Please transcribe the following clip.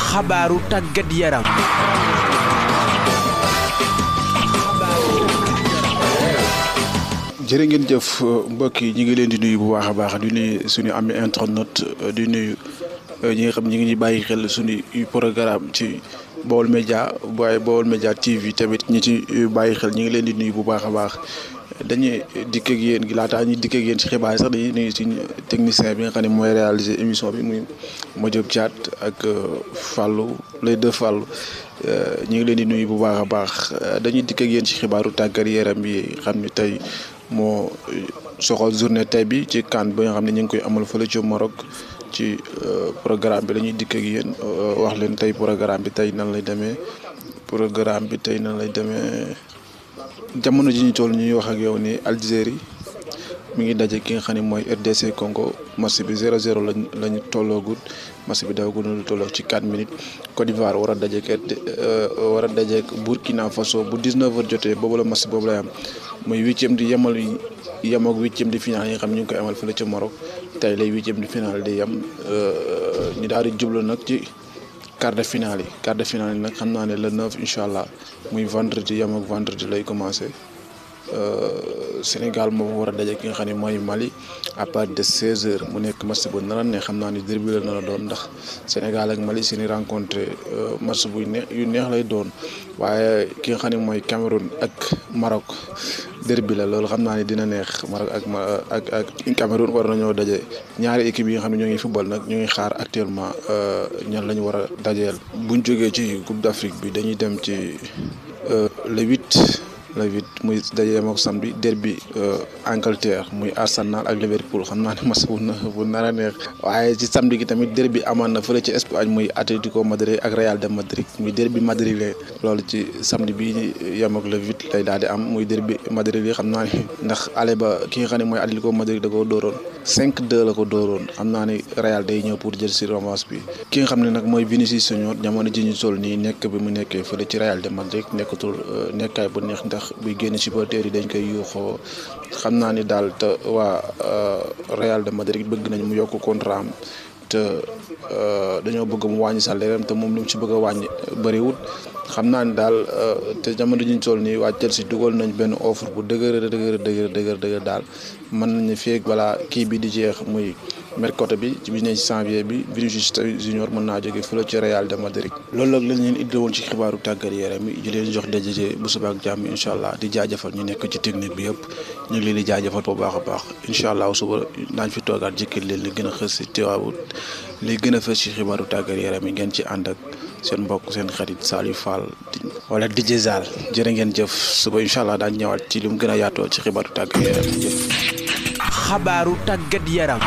xabaaru tàggat yaram. jërë ngeen jëf mbokk yi ñu ngi leen di nuyu bu baax a baax di nuyu suñu ami internet di nuyu ñi nga xam ñi ngi ñuy bàyyi xel suñu programme ci Baol Média waaye Baol Média TV tamit ñi ci bàyyi xel ñu ngi leen di nuyu bu baax a baax dañuy dikk ak yéen gi laataa ñuy dikk ak yéen ci xibaar yi sax dañuy nuyu suñu technicien bi nga xam ne mooy réaliser émission bi muy Madiop Thiat ak Fallou les deux Fallou ñu ngi leen di nuyu bu baax a baax dañuy dikk ak yéen ci xibaaru tàggat yaram bi xam ni tey moo soxal journée tey bi ci CAN bi nga xam ne ñu ngi koy amal fële ci Maroc ci programme bi la ñuy dikk ak yéen wax leen tey programme bi tey nan lay demee jamono ji ñu toll ñuy wax ak yow ni Algérie mi ngi daje ki nga xam ne mooy RDC Congo match bi 0-0 lañu tolloogut match bi dawagul na lu tolloo ci 4 minutes Côte d'Ivoire war a dajeek Burkina Faso bu 19h jotee boobu la match boobu lay am muy huitième di yem ak huitième de finale yi nga xam ñu ngi koy amal fële ca Maroc tey lay huitième de finale di yem ñu daal di jublu nag ci quart de finale yi nag xam naa ne le 9 incha allah muy vendredi yem ak vendredi lay commencé Sénégal moo war a daje ki nga xam ne mooy Mali à partir de 16h mu nekk match bu nar a ne xam naa ni derby la nar a doon ndax Sénégal ak Mali seeni rencontré match yu neex lay doon waaye ki nga xam ne mooy Cameroun ak Maroc derby la loolu xam naa ne dina neex Maroc ak Cameroun war nañoo daje ñaari équipe yi nga xam ne ñoo ngi football nag ñu ngi xaar actuellement ñan la ñu war a dajeel. buñ jógee ci Coupe d'Afrique bi dañuy dem ci le 8 muy daje ak samedi derby Angleterre muy Arsenal ak Liverpool xam naa ne match bu nar a neex waaye ci samedi gi tamit derby amaan na fële ci Espagne muy Atlético Madrid ak Real de Madrid muy derby madrilène loolu ci samedi bi yem ak le 8 lay daal di am muy derby madrilène xam naa ne ndax ale ba ki nga xam ne mooy Atlético Madrid da koo dooroon 5-2 la ko dooroon xam naa ne Real day ñëw pour jël si revanche bi ki nga xam ne nag mooy Vinicius Junior jamono ji ñu toll nii nekk bi mu nekkee fële ci Real de Madrid nekkatul nekkaay bu neex ndax buy génn supporters yi dañ koy yuuxoo xam naa ni daal te waa Real de Madrid bëgg nañ mu yokk contrat am te dañoo bëgg mu wàññi salaire am te moom li mu ci bëgg a wàññi bëriwul xam naa ni daal te jamono ji ñu toll nii waa Chelsea dugal nañ benn offre bu dëgër daal mën nañu feeg balaa kii bi di jeex muy mercato bi ci biir janvier bi Vinicius Junior mën naa jóge fële ci Real de Madrid. loolu nag lañ leen indi woon ci xibaaru tàggat yaram yi di leen jox daje bu suba ak jàmm incha allah di jaajëfal ñu nekk ci technique bi yëpp ñu ngi leen di jaajëfal bu baax a baax incha allah suba daañu fi toogaat jëkkër leen li gën a xës si Tivaouane li gën a fës ci xibaaru tàggat yaram yi ngeen ci ànd ak seen mbokk seen xarit Saliou Fall wala DJ Zal jërë ngeen jëf suba incha allah daañu ñëwaat ci li mu gën a yaatoo ci xibaaru tàggat yaram yi. xabaaru tàggat yaram.